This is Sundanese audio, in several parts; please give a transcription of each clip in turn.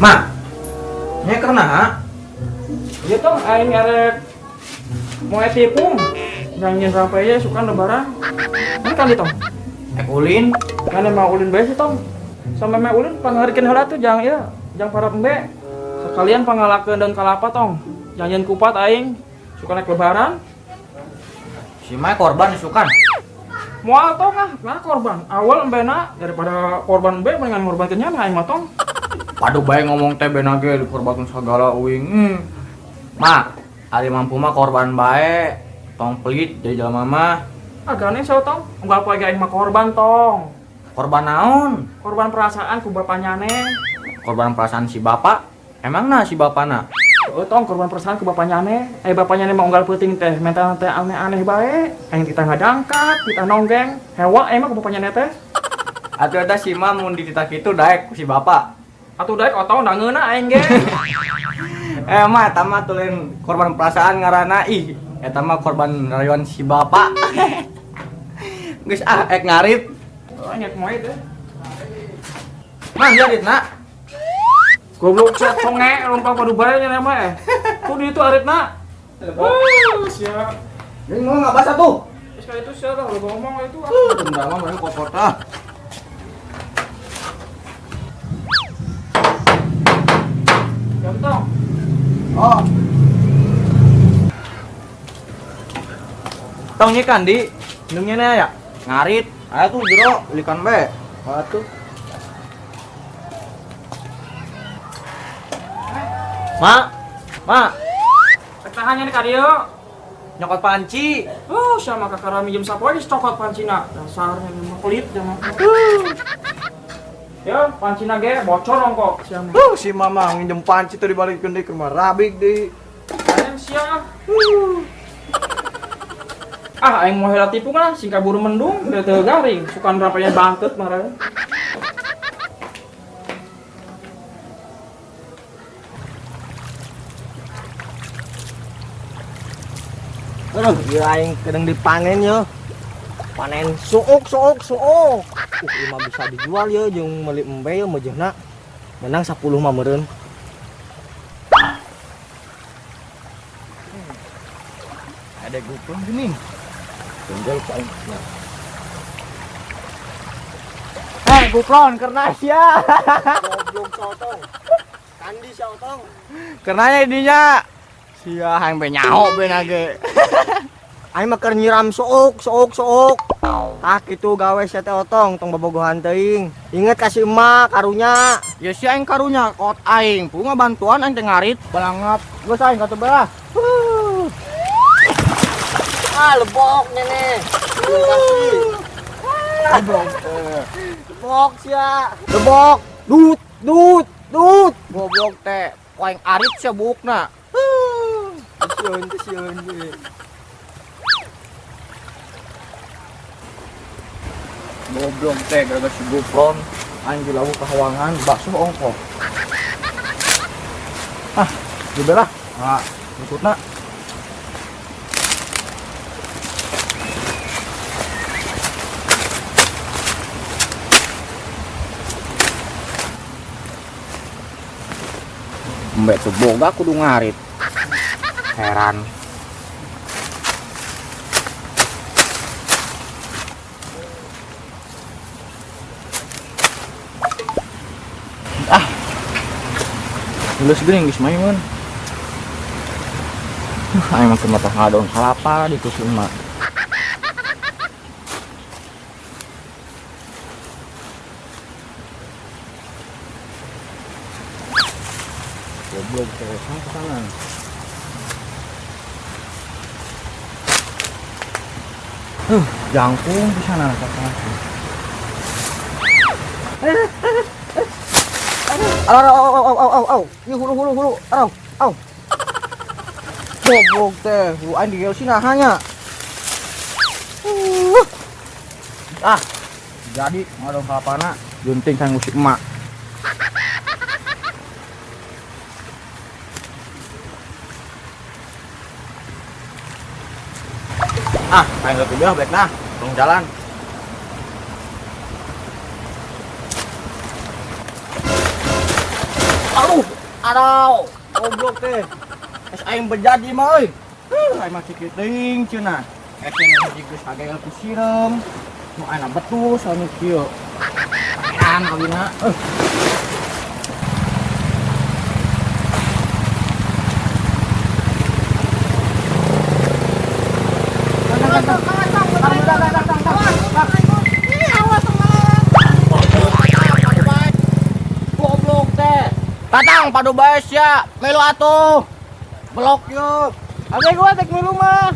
Ma, nya karena Iya tong, aing erek moe tipung. Nyanyiin rampe ya suka lebaran. Ini kan tong. Ek ulin. Kan emang ulin bae sih tong. Sama meh ulin pangharikeun heula tuh jang ieu, jang para embe. Sekalian pangalakeun daun kalapa tong. Nyanyiin kupat aing suka naik lebaran. Si Mai korban sukan. Moal tong ah, nah korban. Awal embena daripada korban embe mendingan ngorbankeun nya aing mah tong. Padu bae ngomong teh bena ge dikorbankeun sagala uing. Ma, ari mampu mah korban bae. Tong pelit jadi jelema mah. Ah gane sia tong, unggal poe ge aing mah korban tong. Korban naon? Korban perasaan ku bapaknya nyane. Korban perasaan si bapak? Emang na si bapana? Oh, tong korban perasaan ku bapaknya nyane. Bapaknya nyane mah unggal peuting teh mental teh aneh-aneh bae. Aing titah ngadangkat, titah nonggeng. Hewa emang ku bapaknya nyane teh. Atuh eta si ma mun dititah kitu daek ku si bapak. Atuh daek otong da ngeunah aing ge. Ma eta mah tulen korban perasaan ngaranna ih. Eta mah korban rayuan si bapak. Geus ah ek ngarit. Oh, nyek moe teh. Mang jarit na. Goblok sia conge lompat padu bae nya mah eh. Tuh di itu aritna. Wuh, sia. Ini mau nggak basah tuh? Terus kayak itu sia lah, lu ngomong itu. Bentar mah mereka kotor ah. Ganteng. Oh. Tong nyikan di indungnya nih ya. Ngarit. Ayo tuh jero belikan be. Atuh. Ma, ma. Tahannya nih kadieu. Nyokot panci. Oh, sama kakak rami jam sapoe geus cokot pancina. Dasarnya memang pelit jangan. Ya, pancina ge bocor ongkok. Siapa? Si mama nginjem panci tuh dibalikeun deui ke rumah Rabik deui. Aing sia. Ah, aing mau heula tipung lah, sing kaburu mendung, teu teu garing, sukan rampanya bangkeut marah. Aduh, ieu aing kedeng dipanen ye. Panen suuk suuk suuk. Ieu mah bisa dijual ye jeung meuli embe ye meujeuhna. Menang 10 mah meureun. Ada gupeng gini. Tinggal ku aing. Guplon karena sia. Goblok sotong. Kandi sotong. Karenanya dinya. Sia hayang be nyaho be nage. Aing mah keur nyiram suuk suuk suuk. Tah kitu gawe sia teh otong tong bobogohan teuing. Inget ka si emak karunya. Ya si aing karunya kot aing. Punga bantuan aing teh ngarit balangap. Geus aing katuh belah. Ah lebok nene. Kasih. Lebok teh. Lebok sia. Lebok. Dut dut dut. Goblok teh. Ku aing arit sia buukna. Sieun sieun. Goblok teh gara-gara si Gufron aing dilawu kahawangan bakso ongkoh. Ah, dibelah. Ah, ikutna. Embe tuh boga kudu ngarit. Heran. Ah. Geus geuning geus maimun. Aing mah keur mata ngadon kalapa di kusun mah. Goblok teh sana. Jangkung di sana kata. Au, au, au, au, au, au. Ini hulu, hulu, hulu. Au, au. Goblok teh, hulu aing digel sina hanya. Ah, jadi ngadon kalapana junting kang musik emak. Ah, aing leutik belah baik nah, tong jalan. Aduh, goblok teh. Es aing bejadi mah euy. Aing mah kieu teuing cenah. Es nu hiji geus kagel ku sireum. Nu ayeuna betul anu kieu. Herang kawina. Goblok teh. Tatang padu bae sia, melu atuh. Belok yuk. Ade gua tek milu mah.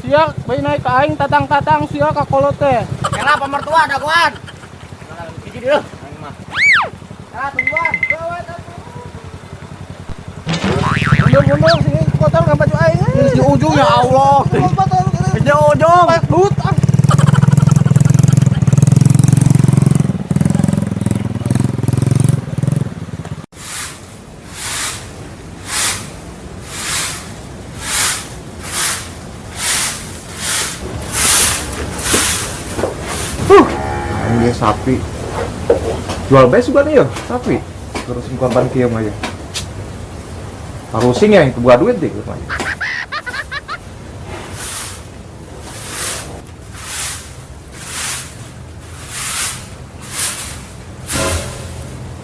Sia bae naik ka aing tatang-tatang sia ka kolot teh. Kela pamertua dagoan. Hiji deui aing mah. Kela tungguan. Mundur-mundur sini kotor ka baju aing. Di ujung ya Allah. Di ujung. Dut. Ini sapi. Jual bae sugan ieu sapi. Terusin korban kieu mah ya. Tarusing ya itu buat duit deh mah.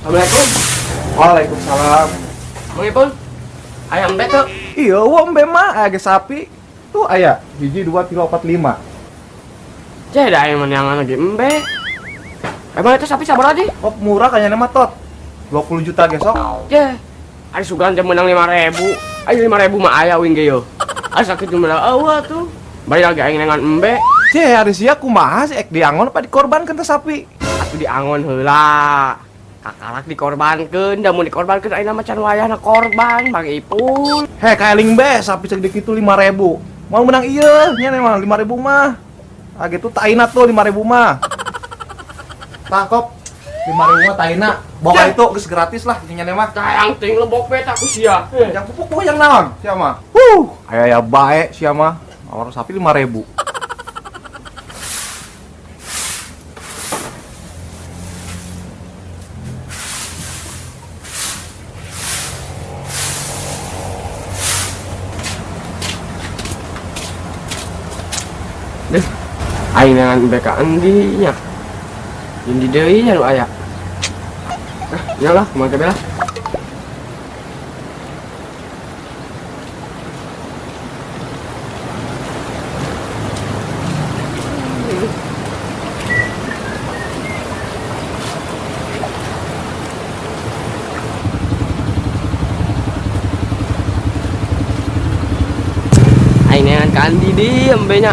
Assalamualaikum. Waalaikumsalam. Mang Ipul. Ayam embe tuh. Iya, wah embe mah aya ge sapi. Tuh aya 1 2 3 4 5. Ceh da aya menangan lagi embe. Emang itu sapi sabar aja? Oh, murah kayaknya mah tot. 20 juta gesok. Ceh. Ari sugan teh menang 5.000. Ayo 5.000 mah aya wing ge yo. Ari sakit menang eueuh tuh. Bari lagi aing nengan embe. Ceh, ari sia kumaha sih ek diangon apa dikorbankeun teh sapi? Atuh diangon heula. Kakalak dikorbankeun, da mun dikorbankeun ayeuna mah can wayahna korban, Bang Ipul. Heh, kaeling be sapi segede kitu 5.000. Mau menang ieu nya mah 5.000 mah. Ah gitu taina tuh 5.000 mah. Tah kop 5.000 mah taina. Bawa itu geus gratis lah nya mah. Tayang ting lebok be tak ku sia. Yang pupuk yang naon sia mah. Aya ya bae sia mah. Awar sapi 5.000. Deh, aing dengan BK endi nya. Endi deui nya nu aya. Ah, nya lah, kumaha teh lah. Aing neangan ka Andi di embe nya.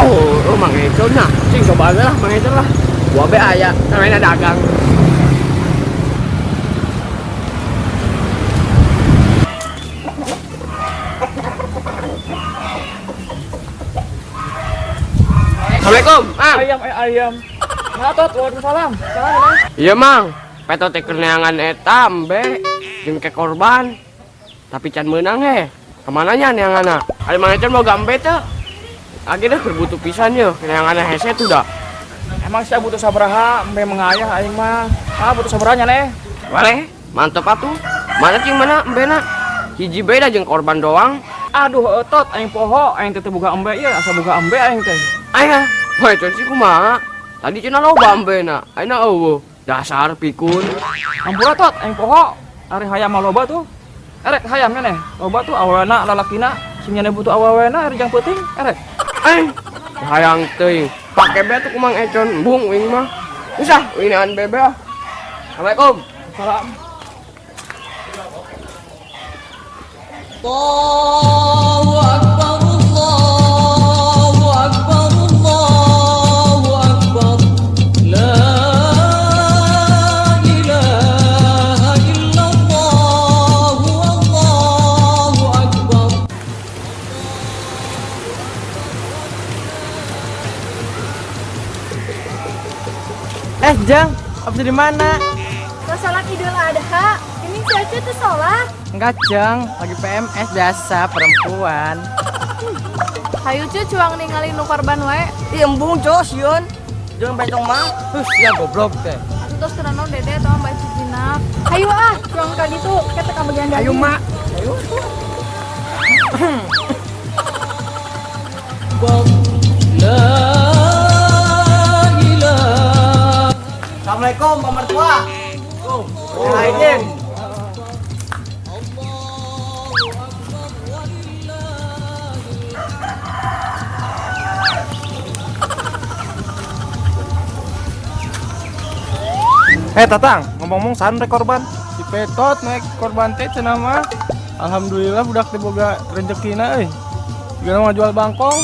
Oh, Mang Econ nah. Cing coba aja lah, Mang Econ lah. Gua be aya, namanya dagang. Assalamualaikum, Mang. Ayam, ayam. Matot, waalaikumsalam. Salam, Mang. Iya, Mang. Peto teh keur neangan eta embe jeung ke korban. Tapi can meunang he. Kemana nya neanganna? Ari Mang Econ mau gambe teu? Akhirnya butuh pisan yo, neanganna hese tuh dah. Emang saya butuh sabaraha, embe mengayah aing mah. Ah, butuh sabaraha nya neh. Boleh, mantep atuh. Mana cing mana embena? Hiji beda jeung korban doang. Aduh, tot aing poho, aing teh boga embe ieu, asa boga embe aing teh. Aya, poe teh sih kumaha? Tadi cenah loba embena, ayeuna eueuh. Dasar pikun. Ampura tot aing poho. Ari hayam mah loba tuh. Erek hayam nya neh. Loba tuh awena lalakina, sing nyane butuh awena ari jang peuting, erek. Hayang teuing. Pake be tuh kumang Econ, embung wing mah. Usah, wingan bebe ah. Assalamualaikum. Salam. Allahu akbar, Allahu akbar, Allahu akbar. La ilaha illallah, Allahu akbar. Jang, habis dari mana? Mau sholat Idul Adha. Ini si Oce tuh sholat. Enggak, Jang, lagi PMS biasa perempuan. Hayu cu cuang ningali nu korban wae. Ih, embung, Jos, yun. Jangan bencong mah. Hus, ya goblok teh. Atuh tos kenano Dede atau Mbak Cici. Enak. Hayu ah, cuang ka ditu, kita ka bagian daging. Ayo mak. La ilaha Assalamualaikum Pak Mertua. Waalaikumsalam. Eh Tatang, ngomong-ngomong saha rek korban? Si Petot naik korban teh cenah mah. Alhamdulillah budak teh boga rezekina euy. Jigana mah jual bangkong.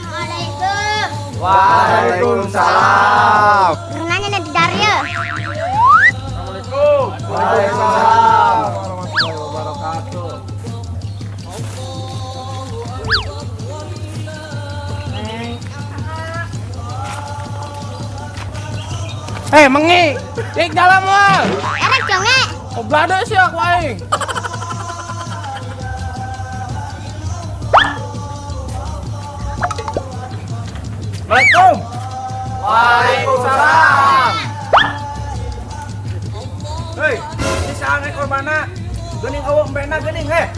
Assalamualaikum. Waalaikumsalam. Renanya nanti Dario. Waalaikumsalam warahmatullahi wabarakatuh. Eh, mengi. Cek dalam moal. Erek conge. Oblado sih aku aing. Assalamualaikum. Waalaikumsalam. Hei, ini saha rek korbana? Geuning eueuh embena geuning heh.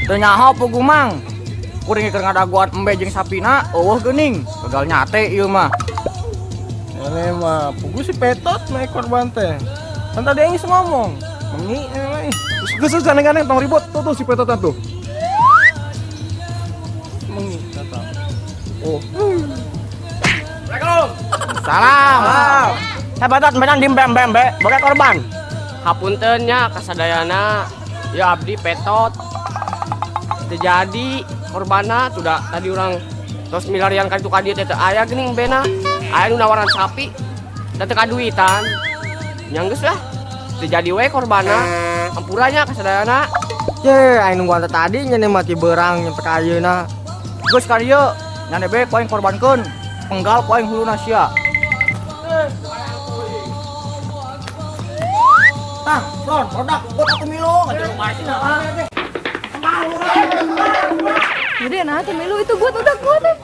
Teu nyaho puguh mang. Kuring keur ngadaguan embe jeung sapina eueuh geuning. Gagal nyate ieu mah. Ini mah puguh si Petot naik korban teh. Kan tadi aing geus ngomong. Mengi ini mah ih. Geus geus gandeng-gandeng tong ribut. Tuh tuh si Petotan tuh. Mengi datang. Oh. Assalamualaikum. Salam. Saya Petot menang di embe-embe boga korban. Hapunten nya kasadayana. Ya abdi Petot. Teu jadi korbana tuh da tadi urang tos milarian ka ditu ka dieu teh teu aya geuning embena. Aya nu nawaran sapi da teu kaduitan. Nya geus lah. Teu jadi we korbana. Hampura nya kasadayana. Ye, aing nungguan teh tadi nya mati berang nyampe ka ayeuna. Geus ka dieu, nyane be ku aing korbankeun. Penggal ku aing huluna sia. Tah, son, produk buat aku milu. Jadi nah teh milu itu buat udah kuat teh.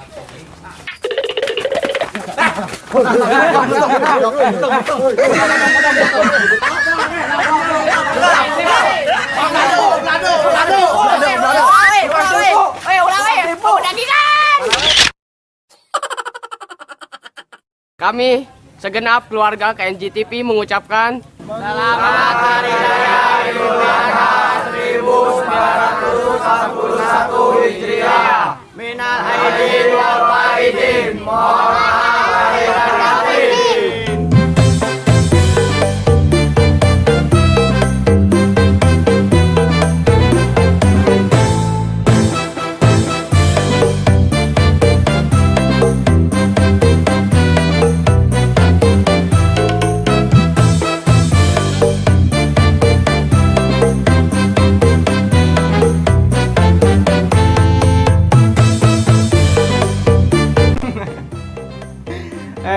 Kami segenap keluarga KNJTV mengucapkan selamat Hari Raya Idul Adha 1441 Hijriah. Minal aidin wal faizin. Mohon maaf lahir dan batin.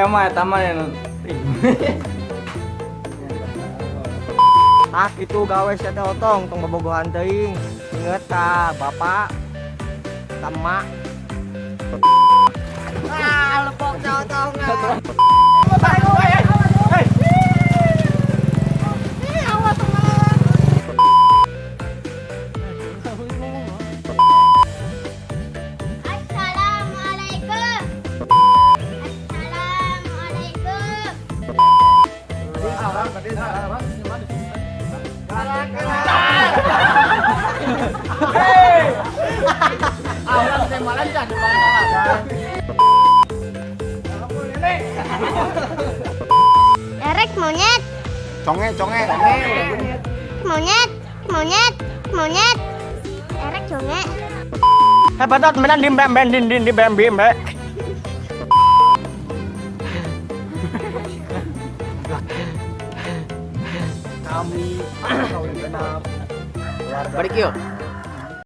Mah eta mah nu. Tak itu gawe sia teh otong tong bobogohan teuing. Inget ka bapak ka emak. Ah, lepok sia otong. Assalamualaikum. Assalamualaikum. Erek monyet. Conge, conge. Monyet, monyet, monyet. Erek conge. Hei Petot menang di embe din din di embe embe. Kami genap Balik yuk.